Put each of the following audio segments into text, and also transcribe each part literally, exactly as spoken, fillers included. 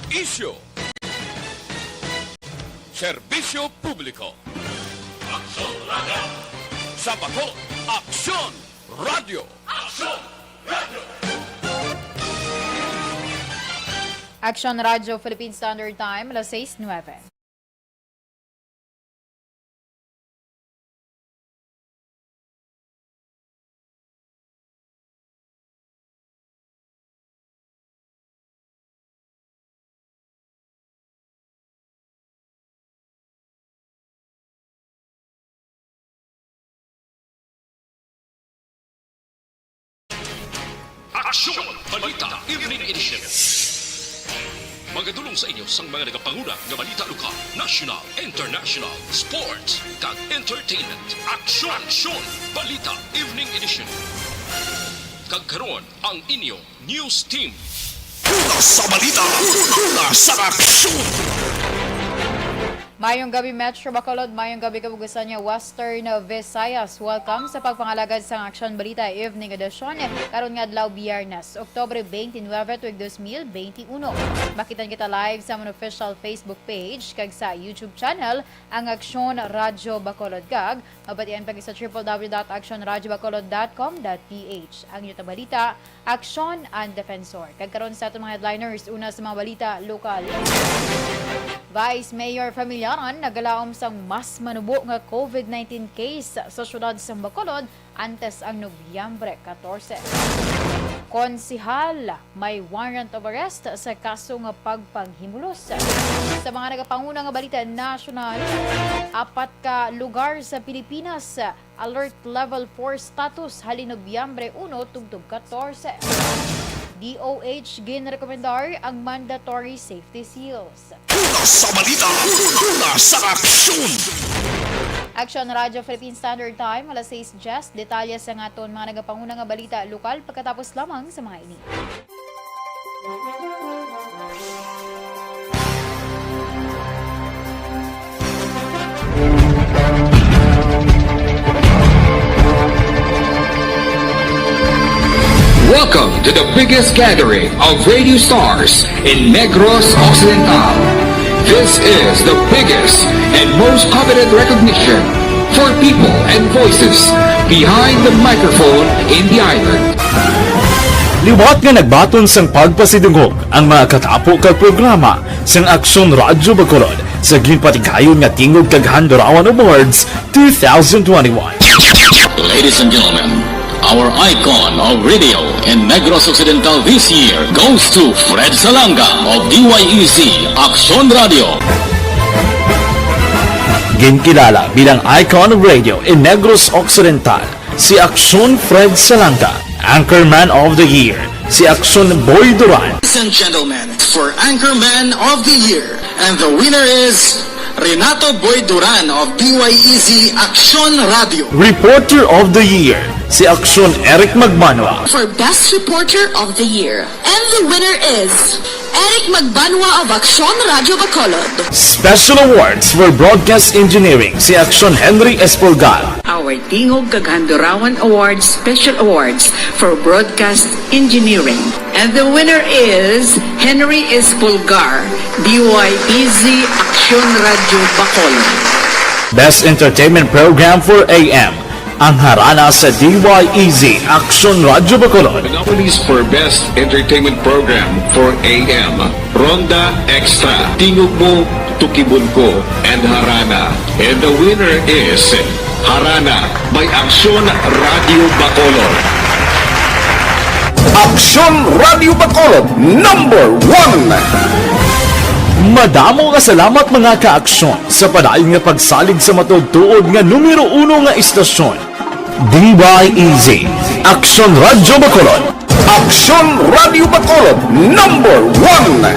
Isyu. Serbisyo publiko. Aksyon Radyo. Sa Bato, Aksyon Radyo. Aksyon Radyo. Aksyon Radyo Philippine Standard Time, alas sais nuebe. Aksyon! Balita Evening Edition. Magadulong sa inyo sang mga nagapanguna nga balita lokal, national, international, sports, kag entertainment. Aksyon! Aksyon! Balita Evening Edition. Kag karon ang inyo news team. Una sa balita, una sa aksyon. Mayong gabi, Metro Bacolod. Mayong gabi, kabugasan nga Western Visayas. Welcome sa pagpangalagad sang Aksyon Balita Evening Edition karon nga adlaw, Biyernes, Oktubre twenty-nine, tuig dos mil benti uno. Makitan kita live sa amon official Facebook page kag sa YouTube channel, ang Aksyon Radyo Bacolod, kag mabatian pa sa triple W dot aksyon radyo bacolod dot com dot P H. Ang inyo tabalita, Aksyon and Defensor. Kag karon sa aton mga headliners, una sa mga balita lokal. Vice Mayor Familiaran nagalaom sang mas manubo nga COVID nineteen case sa siyudad sang Bacolod antes ang Nobyembre katorse. Konsehal may warrant of arrest sa kaso nga pagpanghimulos. Sa mga nagapanguna nga balita nasyonal, apat ka lugar sa Pilipinas alert level four status halin Nobyembre uno tubtob katorse. D O H ginrekomendar ang mandatory safety seals. Una sa balita, una sa aksyon. Aksyon Radyo Philippine Standard Time, alas sais diyes. Detalye sa aton mga nagapanguna nga balita lokal pagkatapos lamang sa mga ini. Welcome to the biggest gathering of radio stars in Negros Occidental. This is the biggest and most coveted recognition for people and voices behind the microphone in the island. Liwat nga nagbaton sang pagpasidungog ang mga katapo kag programa sang Aksyon Radyo Bacolod sa ginpatigayon nga Tingog kag Handurawan Awards two thousand twenty-one. Ladies and gentlemen, our icon of radio in Negros Occidental this year goes to Fred Salanga of D Y E Z Aksyon Radio. Ginkilala bilang icon of radio in Negros Occidental si Aksyon Fred Salanga, Anchorman of the Year si Aksyon Boy Duran. Ladies and gentlemen, for Anchorman of the Year, and the winner is Renato Boy Duran of D Y E Z Aksyon Radio. Reporter of the Year si Aksyon Eric Magbanwa. For Best Reporter of the Year, and the winner is Eric Magbanwa of Aksyon Radio Bacolod. Special Awards for Broadcast Engineering si Aksyon Henry Espolgar. Our Tingog kag Handurawan Awards Special Awards for Broadcast Engineering. And the winner is Henry Espolgar, D Y E Z Aksyon Radio Bacolod. Best Entertainment Program for A M, ang Harana sa D Y E Z Aksyon Radio Bacolod. The nominees for Best Entertainment Program for A M, Ronda Extra, Tingog Mo, Tukibon Ko, and Harana. And the winner is Harana by Aksyon Radio Bacolod. Aksyon Radio Bacolod, number one! Madamo nga salamat, mga ka-aksyon, sa padayon nga pagsalig sa matuod-tuod nga numero uno nga istasyon, D Y E Z, Aksyon Radio Bacolod. Aksyon Radio Bacolod, number one!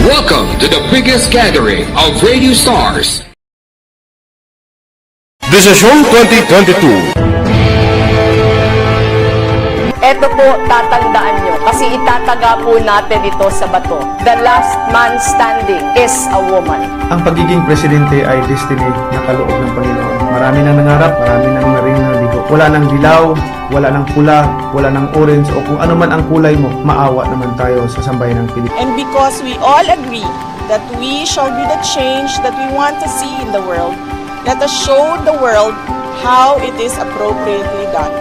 Welcome to the biggest gathering of radio stars. Desisyon twenty twenty-two. Eto po, tatandaan nyo, kasi itataga po natin ito sa bato. The last man standing is a woman. Ang pagiging presidente ay destiny na kaloob ng Panginoon. Marami nang nangarap, marami nang naring naligo. Wala nang dilaw, wala nang pula, wala nang orange, o kung ano man ang kulay mo, maawa naman tayo sa sambayan ng Pilipinas. And because we all agree that we shall be the change that we want to see in the world, let us show the world how it is appropriately done.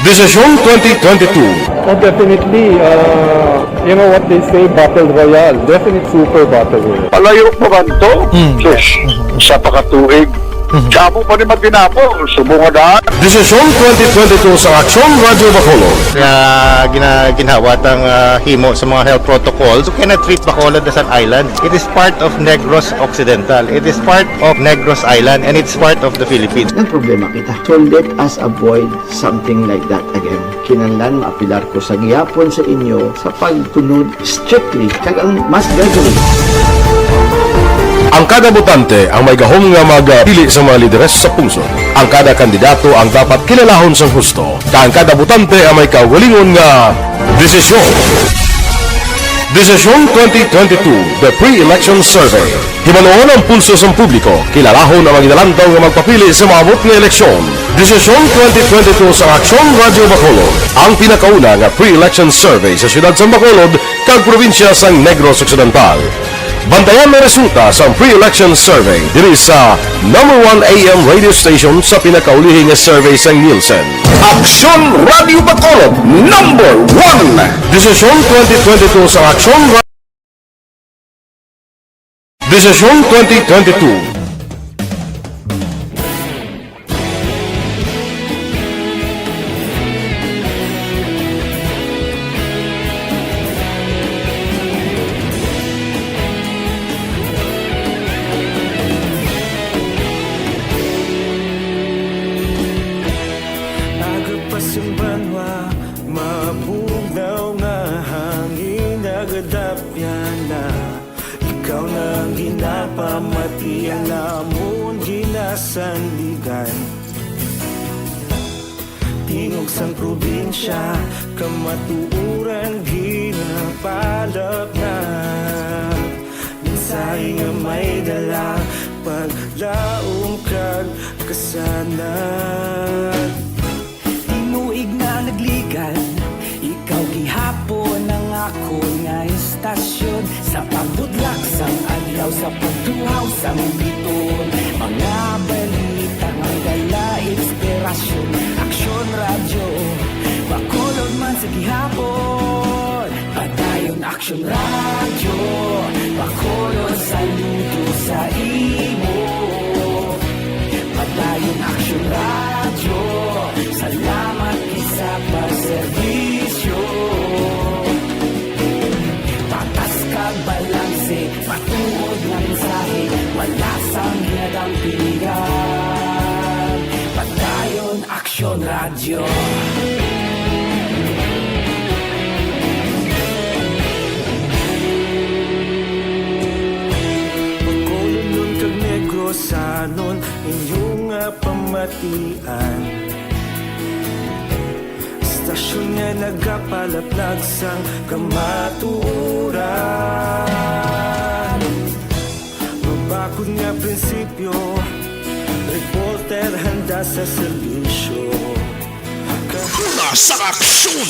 Desisyon twenty twenty-two. Oh, definitely, uh, you know what they say, battle royale. Definite super battle royale. Palayo pa man to? Mm. Sus, sa pakatuig. Mhm. Kamo pa ni magtinapo, subong nga daan. Desisyon twenty twenty-two sa Aksyon Radyo Bacolod. Nga gina-, ginhawa tang, ah, himo sa mga health protocols. You cannot treat Bacolod as an island. It is part of Negros Occidental. It is part of Negros Island, and it's part of the Philippines. Ang problema kita, so let us avoid something like that again. Kinahanglan maapilar ko sa gihapon sa inyo sa pagtunod strictly kag ang mas gradually. Ang kada botante ang may gahom nga magpili sa mga lideres sa pungsod. Ang kada kandidato ang dapat kilalahon sang husto, kag ang kada botante ang may kaugalingon nga desisyon. Desisyon twenty twenty-two, The Pre-Election Survey. Himanuon ang pulso sang publiko, kilalahon ang mga ginalantaw nga magpapili sa maabot nga eleksyon. Desisyon twenty twenty-two sa Aksyon Radyo Bacolod, ang pinakauna nga pre-election survey sa siyudad sang Bacolod kag probinsya sang Negros Occidental. Bantayan ang resulta sang pre-election survey diri sa number one A M radio station sa pinakaulihi nga survey sang Nielsen. Aksyon Radyo Bacolod, number one. Desisyon twenty twenty-two sa Aksyon Ra-, Desisyon twenty twenty-two. Aga pa sing banwa, mabugnaw nga hangin, nagadapyan na. Ikaw na ang ginapamati, ang amon ginasandigan. Tingog sang probinsya, kamatuoran ginapalapnat. Mensahe nga may dala, paglaom kag kasanag. Tinuig na nagligan, ikaw gihapon ang akon nga istasyon. Sa pagbudlak sang adlaw, sa pagtuhaw sang biton, mga balita nga dala inspirasyon. Aksyon Radyo Bacolod man sa gihapon. Padayon Aksyon Radyo Bacolod, saludo sa imo. Padayon Aksyon Radyo, salamat gid sa pagserbisyo. Patas kag balanse, matuod nga mensahe, wala sang ginadampingan. Padayon Aksyon Radyo. Bacolodnon kag Negrosanon, inyo nga pamatian. Istasyon nga nagapalaplag sang kamatuoran. Mabakod nga prinsipyo, reporter handa sa serbisyo. Una sa aksyon!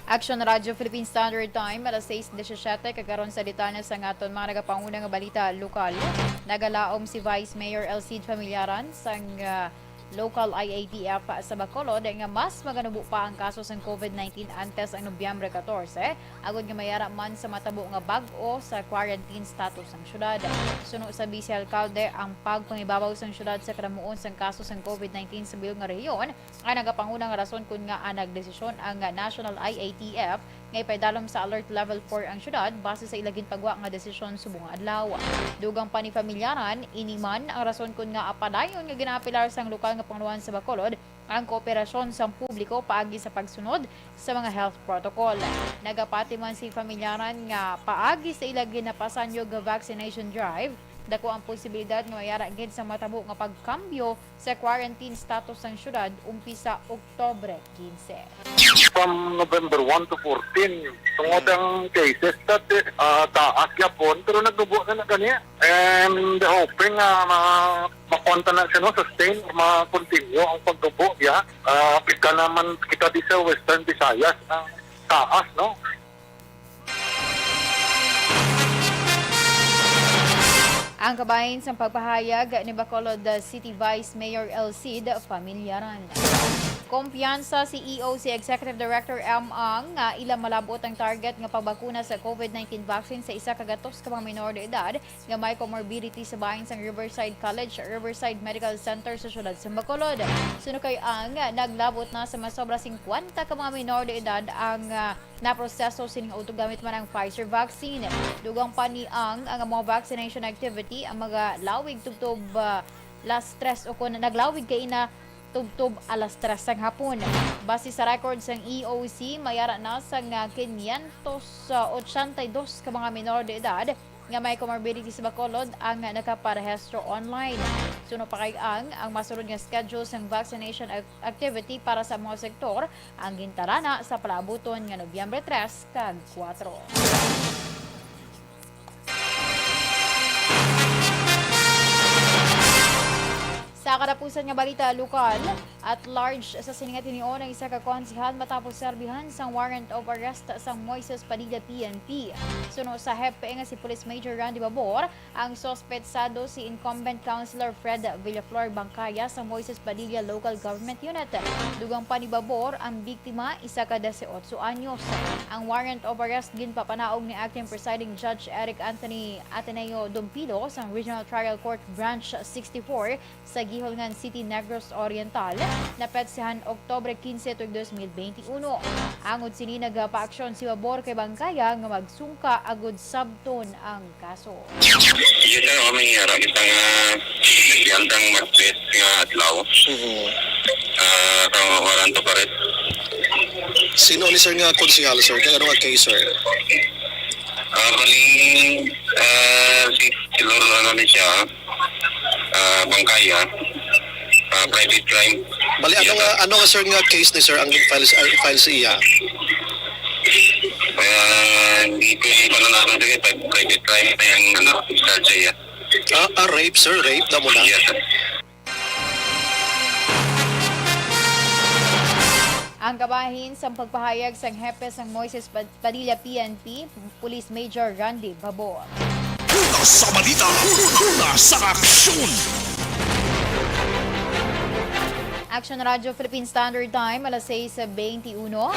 Aksyon Radyo Philippine Standard Time, alas sais disisiete, kag karon sa detalye sa aton mga nagapanguna nga balita lokal. Nagalaom si Vice Mayor Elcid Familiaran sang, ah, Local I A T F sa Bacolod nga mas maganubo pa ang kaso sang COVID nineteen antes ang Nobyembre katorse, agod nga mayara man sa matabo nga bag-o sa quarantine status ang syudad. Suno sa Vice Alcalde, ang pagpangibabaw sang syudad sa kalamuon sang kaso sang COVID nineteen sa bilog nga rehiyon ang nagapangunang rason kon ngaa nagdesisyon ang National I A T F nga ipaidalom sa Alert Level four ang syudad base sa ila ginpagwa nga desisyon subong nga adlaw. Dugang pa ni Familiaran, ini man ang rason kon ngaa padayon nga ginaapelar sang lokal nga pangulohan sa Bacolod ang kooperasyon sang publiko paagi sa pagsunod sa mga health protocol. Nagapati man si Familiaran nga paagi sa ila ginapasanyog nga vaccination drive, Dako ang posibilidad nga mayara gid sa matabo nga pagkambyo sa quarantine status sang syudad umpisa Oktubre quince. From November one to fourteen, tungod ang cases dati, ah, taas gyapon, pero nagnubo na na gani. And hoping nga ma-, makonta na siya, no, sustain or ma-continue ang pagnubo, ya. Ah, kita naman, kita di sa Western Visayas, ang taas, no? Ang kabahin sang pagpahayag ni Bacolod City Vice Mayor El Cid Familiaran. Kumpiyansa si E O C Executive Director M Ang nga ila malab-ot ang target nga pagbakuna sa COVID nineteen vaccine sa isa ka gatos ka mga minor de edad nga may comorbidity sa bahin sang Riverside College, Riverside Medical Center sa siyudad sa Bacolod. Suno kay Ang, naglab-ot na sa mas sobra singkwenta ka mga minor de edad ang, ah, naproseso sining utog gamit man ang Pfizer vaccine. Dugang pa ni Ang, ang mga vaccination activity ang mga lawig tubtob, ah, las tres o kon naglawig kay na tubtob alas tres sang hapon. Base sa record sang E O C, mayara na sang, ah, quinientos ochenta y dos ka mga minor de edad nga may comorbidity sa Bacolod ang nakaparehistro online. Suno pa kay Ang, ang masunod nga schedule sang vaccination ac-, activity para sa mga sektor ang gintarana sa palaabuton nga Nobyembre tres kag kuwatro. Sa katapusan nga balita lokal, at large sa sini nga tinion ang isa ka konsehal matapos serbihan sang warrant of arrest sang Moises Padilla P N P. Suno sa hepe nga si Police Major Randy Babor, ang suspetsado si incumbent Councilor Fred Villaflor Bangkaya sa Moises Padilla Local Government Unit. Dugang pa ni Babor, ang biktima isa ka disiotso anyos. Ang warrant of arrest ginpapanaog ni Acting Presiding Judge Eric Anthony Ateneo Dumpido sang Regional Trial Court Branch sixty-four sa Guihulngan City, Negros Oriental, napetsahan Oktubre quince tuig dos mil bente uno. Angod sini, nagapaaksyon si Babor kay Bangkaya nga magsungka agud sabton ang kaso. Yes, sir. O, may ara kita nga yandang mag-test nga adlaw. Mhm. Ah, sa warrant of arrest. Sino ni sir nga konsehal, sir? Kay ano nga case, sir? Ah, bali, ah, si, si Lor, ano ni siya, ah, Bangkaya, ah, private crime. Bali, ano Iya, nga, sir. Ano nga, sir, nga case ni sir ang file, ay, file sa iya? Ah, hindi ko yung ano natin, sige, pri-, private crime na yung, ano, charge sa iya. Ah, ah, rape, sir, rape, damo na. Yes, sir. Ang kabahin sang pagpahayag sang hepe sang Moises Pad-, Padilla P N P, Police Major Randy Babor. Una sa balita, una sa aksyon. Action Radio Philippine Standard Time, alas sais bente uno.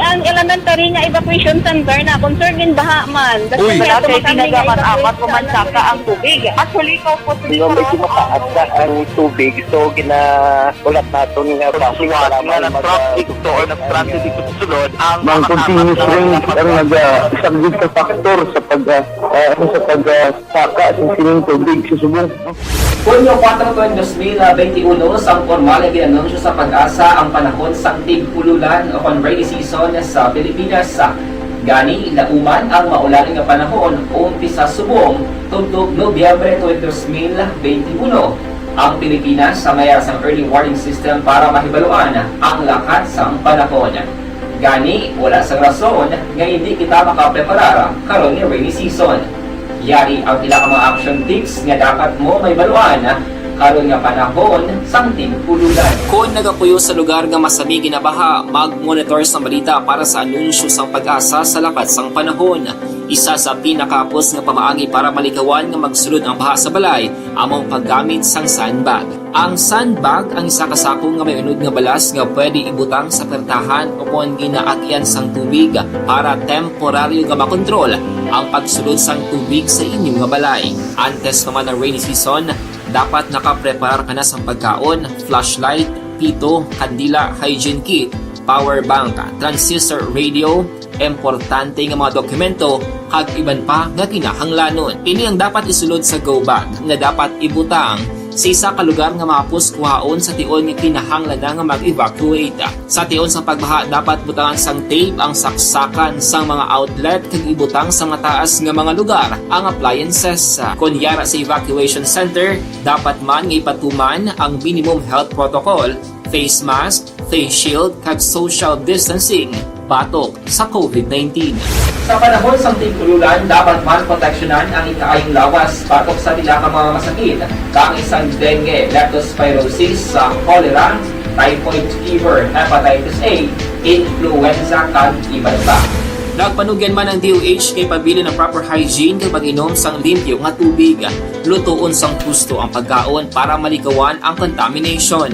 Ang elementary nga evacuation center na concern in baha man. Uy. Wala kay ginagaman apat ko man saka ang tubig. Actually, ikaw po sa Nga medyo mataas na ang tubig, so ginahulat naton nga bus nga para nga may nag-traffic to or nag-traffic dito sa sulod, ang Mang mga continuous apat na rain ang nag-, ah, isang big factor sa pag, ah, ah, ano, sa pag, ah, saka sa sining tubig sa subong. Hunyo kuwatro, tuig dos mil bente uno, sang pormal nga gin-anunsyo sa PAGASA ang panahon sang tig-ululan o kon rainy season sa Pilipinas. Gani, nauman ang maulan nga panahon umpisa subong tubtob Nobyembre tuig dos mil bente uno. Ang Pilipinas may ara sang early warning system para mahibaluan ang lakat sang panahon. Gani, wala sang rason nga indi kita makapreparar karon nga rainy season. Yari ang pila ka mga action tips nga dapat mo mahibaluan karon nga panahon sang tig-ululan. Kon nagapuyo sa lugar nga masami ginabaha, mag-monitor sang balita para sa anunsyo sang PAGASA sa lakat sang panahon. Isa sa pinakahapos nga pamaagi para malikawan nga magsulod ang baha sa balay amo ang paggamit sang sandbag. Ang sandbag ang isa ka sako nga may unod nga balas nga pwede ibutang sa pertahan o kon ginaagyan sang tubig para temporaryo nga makontrol ang pagsulod sang tubig sa inyo nga balay. Antes pa man ang rainy season, dapat nakapreparar ka na sang pagkaon, flashlight, pito, kandila, hygiene kit, power bank, transistor radio, importante nga mga dokumento, kag iban pa nga kinahanglanon. Ini ang dapat isulod sa go bag nga dapat ibutang sa isa ka lugar nga mahapos kuhaon sa tion nga kinahanglan na nga mag-evacuate. Sa tion sang pagbaha, dapat butangan sang tape ang saksakan sang mga outlet kag ibutang sa mataas nga mga lugar ang appliances. Kon yara sa evacuation center, dapat man nga ipatuman ang minimum health protocol, face mask, face shield, kag social distancing batok sa covid nineteen. Sa panahon sang tig-ululan, dapat man proteksyonan ang ikaayong lawas batok sa pila ka mga masakit, kaangay sang dengue, leptospirosis, sa cholera, typhoid fever, hepatitis A, influenza, kag iban pa. Nagpanugyan man ang D O H nga ipabilin ang proper hygiene kag pag-inom sang limpyo nga tubig. Lutoon sang husto ang pagkaon para malikawan ang contamination.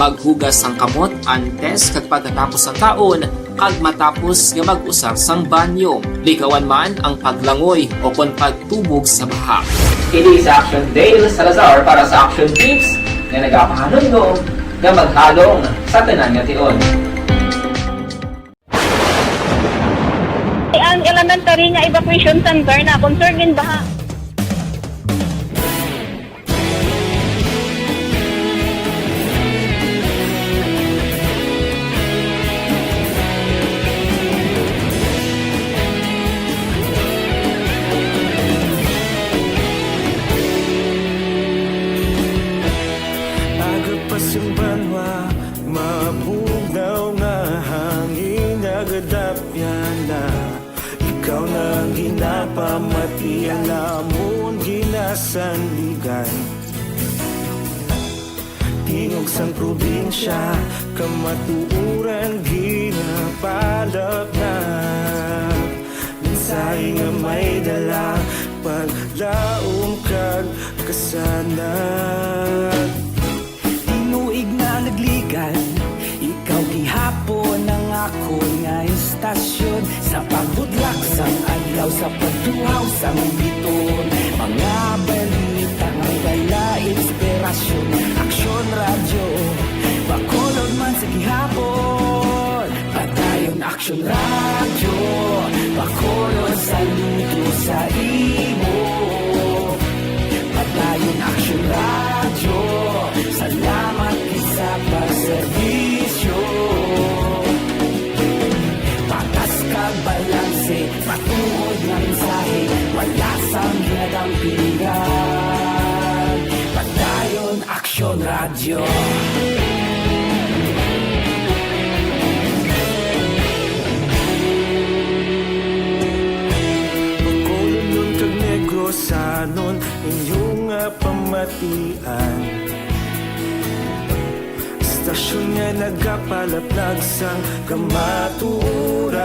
Maghugas sang kamot antes kag pagkatapos sang kaon, kag matapos nga mag-usar sang banyo. Likawan man ang paglangoy o kon pagtubog sa baha. Kini si Action Dale Salazar para sa Action Tips nga nagapahanumdom nga maghalong sa tanan nga tion. Ang elementary nga evacuation center na concern gin baha. Aga pa sing banwa, mabugnaw nga hangin, nagadapyan na. Ikaw na ang ginapamati, ang amon ginasandigan. Tingog sang probinsya, kamatuoran ginapalapnag. Mensahe nga may dala, paglaom kag kasanag. Tinuig na nagligan, ikaw gihapon ang akon nga istasyon. Sa pagbutlak sang adlaw, sa pagtuhaw sang biton, mga balita nga may dala inspirasyon. Aksyon Radyo, Bacolod man sa gihapon. Padayon Aksyon Radyo, Bacolod, saludo sa imo. Padayon Aksyon Radyo, salamat gid sa pagserbisyo. Patas kag balanse, matuod nga mensahe, wala sang ginadampigan. Padayon Aksyon Radyo. Bacolodnon kag Negrosanon, inyo nga pamatian. Istasyon nga nagapalaplag sang kamatuoran.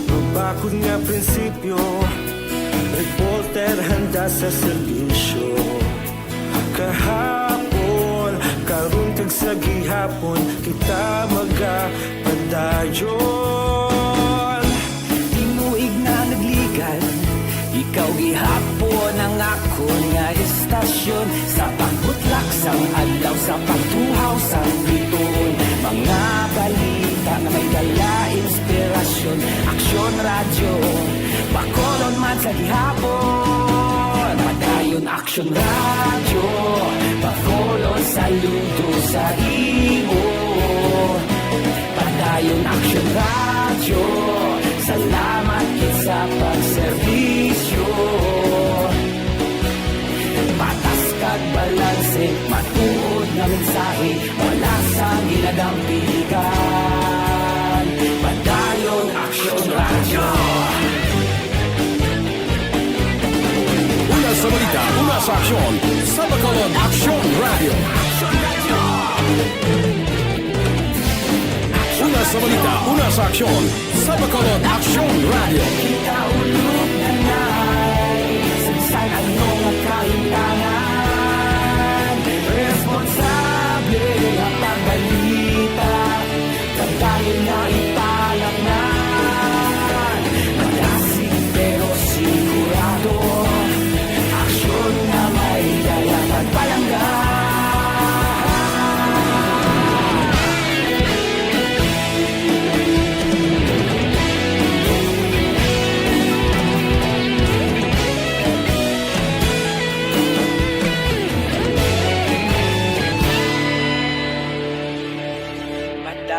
Mabakod nga prinsipyo, reporter handa sa serbisyo. Kahapon, karon kag sa gihapon, kita magapadayon. Tinuig na nagligan, ikaw gihapon ang akon nga istasyon. Sa pagbutlak sang adlaw, sa pagtuhaw sang biton, mga balita nga may dala inspirasyon. Aksyon Radyo, Bacolod man sa gihapon. Padayon Aksyon Radyo, Bacolod, saludo sa imo. Padayon Aksyon Radyo, salamat gid sa pagserbisyo. Patas kag balanse, matuod nga mensahe, wala sang ginadampigan. Padayon Aksyon Radyo. Una sa balita, una sa aksyon, sa Bacolod Aksyon Radyo. Una sa balita, una sa aksyon, sa Bacolod Aksyon Radyo. Kita ulog na nay, sa bisan ano nga kahimtangan, responsable nga pagbalita. Padayon na ipalapnan, madasig pero sigurado, aksyon nga may dala pagpalangga.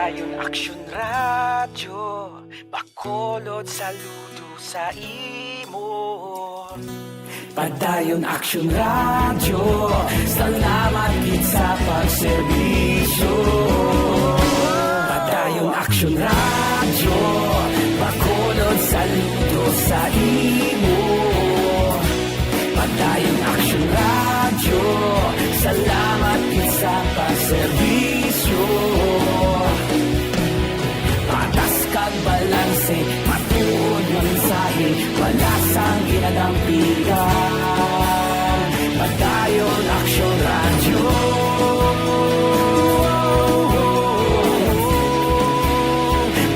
Padayon Aksyon Radyo, Bacolod, saludo sa imo. Padayon Aksyon Radyo, salamat gid sa pagserbisyo. Padayon Aksyon Radyo, Bacolod, saludo sa imo. Padayon Aksyon Radyo, salamat gid sa pagserbisyo. Patas kag balanse, matuod nga mensahe, wala sang ginadampigan. Padayon Aksyon Radyo.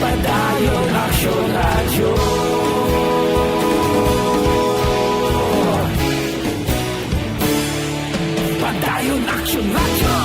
Padayon Aksyon Radyo. Padayon Aksyon Radyo.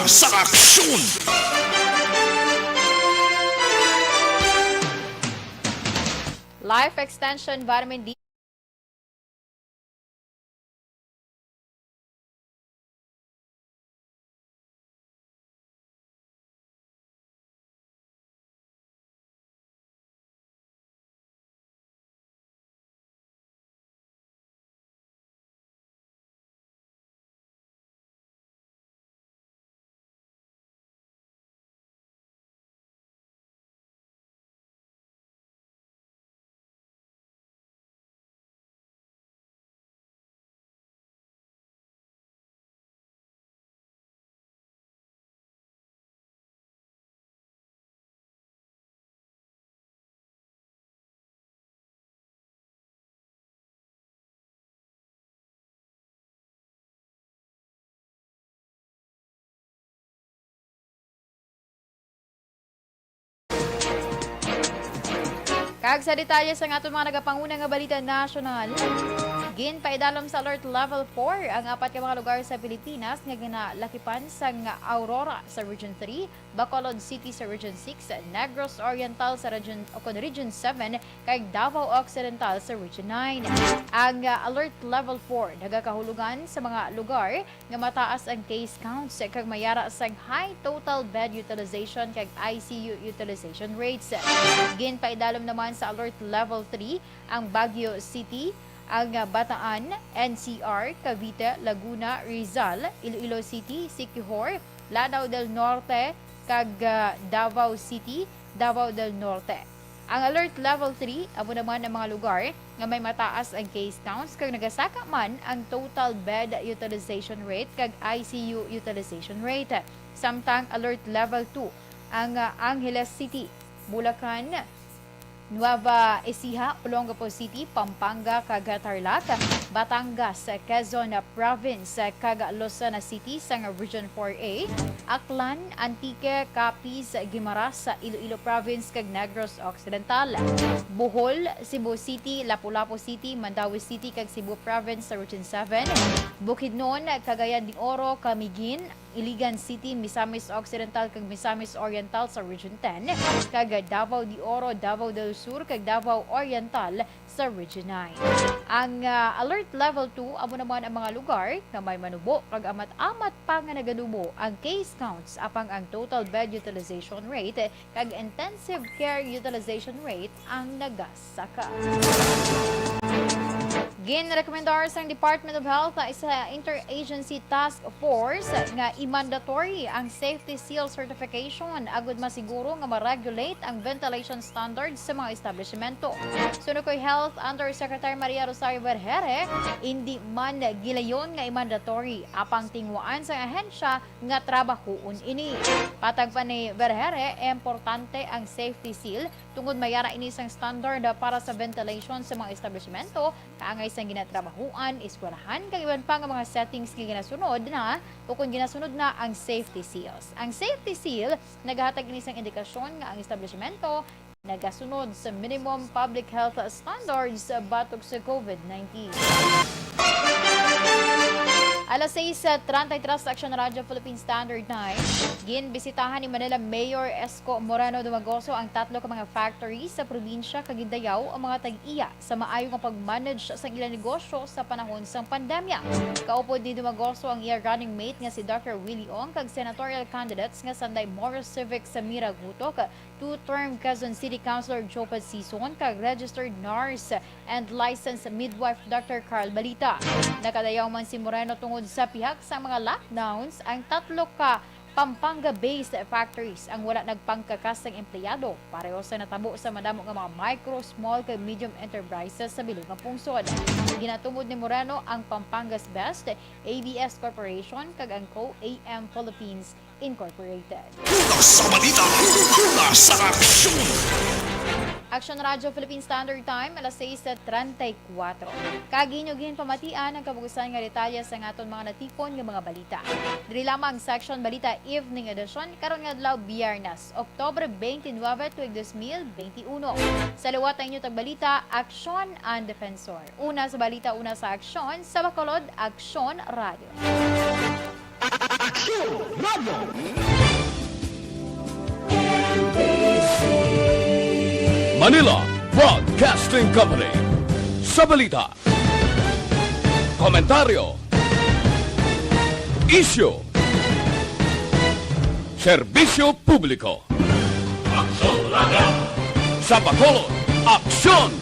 Sa aksyon! Life Extension Vitamin D. Kag sa detalye sang aton mga nagapanguna nga balita nasyonal, ginpaidalom sa Alert Level four ang apat ka mga lugar sa Pilipinas nga ginalakipan sang Aurora sa Region three, Bacolod City sa Region six, Negros Oriental sa Region, o kon Region seven, kag Davao Occidental sa Region nine. Ang, ah, Alert Level four nagakahulugan sa mga lugar nga mataas ang case counts kag mayara sang high total bed utilization kag I C U utilization rates. Ginpaidalom naman sa Alert Level three ang Baguio City, ang, ah, Bataan, N C R, Cavite, Laguna, Rizal, Iloilo City, Siquijor, Lanao del Norte, kag, ah, Davao City, Davao del Norte. Ang Alert Level three amo naman ang mga lugar nga may mataas ang case counts kag nagasaka man ang total bed utilization rate kag I C U utilization rate. Samtang Alert Level two ang, ah, Angeles City, Bulacan, Nueva Ecija, Olongapo City, Pampanga, kag Tarlac, Batangas, Quezon Province, kag Lozana City sang Region four A, Aklan, Antique, Capiz, Guimaras, Iloilo Province, kag Negros Occidental, Bohol, Cebu City, Lapu-Lapu City, Mandaue City, kag Cebu Province sa Region seven, Bukidnon, Cagayan de Oro, Camiguin, Iligan City, Misamis Occidental, kag Misamis Oriental sa Region ten, kag Davao de Oro, Davao del Sur, kag Davao Oriental sa Region nine. Ang, ah, Alert Level two amo naman ang mga lugar nga may manubo kag amat-amat pa nga naganubo ang case counts, apang ang total bed utilization rate kag intensive care utilization rate ang nagasaka. Ginrekomendar sang Department of Health ang isa interagency task force nga i-mandatory ang safety seal certification agud masiguro nga ma-regulate ang ventilation standards sa mga establishmento. Suno kay Health Undersecretary Maria Rosario Vergere, indi man gilayon nga i-mandatory, apang tinguhaan sang ahensya nga trabahoon ini. Patag pa ni Vergere, importante ang safety seal tungod mayara ini sang standard para sa ventilation sa mga establishmento, angay sang ginatrabahuan, eskwelahan, kag iban pa nga mga settings nga ginasunod na o kung ginasunod na ang safety seals. Ang safety seal nagahatag ini sang indikasyon nga ang establishmento nagasunod sa minimum public health standards batok sa COVID nineteen. Alas sais treinta y tres sa Action Radio Philippine Standard Time, ginbisitahan ni Manila Mayor Esco Moreno Dumagoso ang tatlo ka mga factory sa probinsya kag gindayaw ang mga tag-iya sa maayo nga pag-manage sang ila negosyo sa panahon sang pandemya. Kaupod ni Dumagoso ang iya running mate nga si Doctor Willie Ong kag senatorial candidates nga sanday Moro Civic Samira Gutok, two-term Quezon City Councilor Joe Padsison kag registered nurse and licensed midwife Doctor Carl Balita. Nakadayaw man si Moreno tungod sa pihak sa mga lockdowns ang tatlo ka Pampanga-based factories ang wala nagpangkakas sang empleyado, pareho sa natabo sa madamo nga mga micro, small, kag medium enterprises sa bilog nga pungsod. Ginatumod ni Moreno ang Pampanga's Best, A B S Corporation, kag ang Co A M Philippines Incorporated. Una sa balita, una sa aksyon. Action Radio Philippine Standard Time, alas sais treinta y cuatro. Kag inyo ginpamatian ang kabugusan nga detalye sa aton mga natipon nga mga balita. Diri lamang sa Action Balita Evening Edition karon nga adlaw, Biyernes, Oktubre twenty-nine, tuig dos mil twenty-uno. Sa liwat ang inyo tagbalita, Aksyon ang Defensor. Una sa balita, una sa aksyon, sa Bacolod, Aksyon Radio. Aksyon Radio. Manila Broadcasting Company. Sa balita, komentaryo, isyu, serbisyo publiko. Aksyon Radio. Sa Bacolod, Aksyon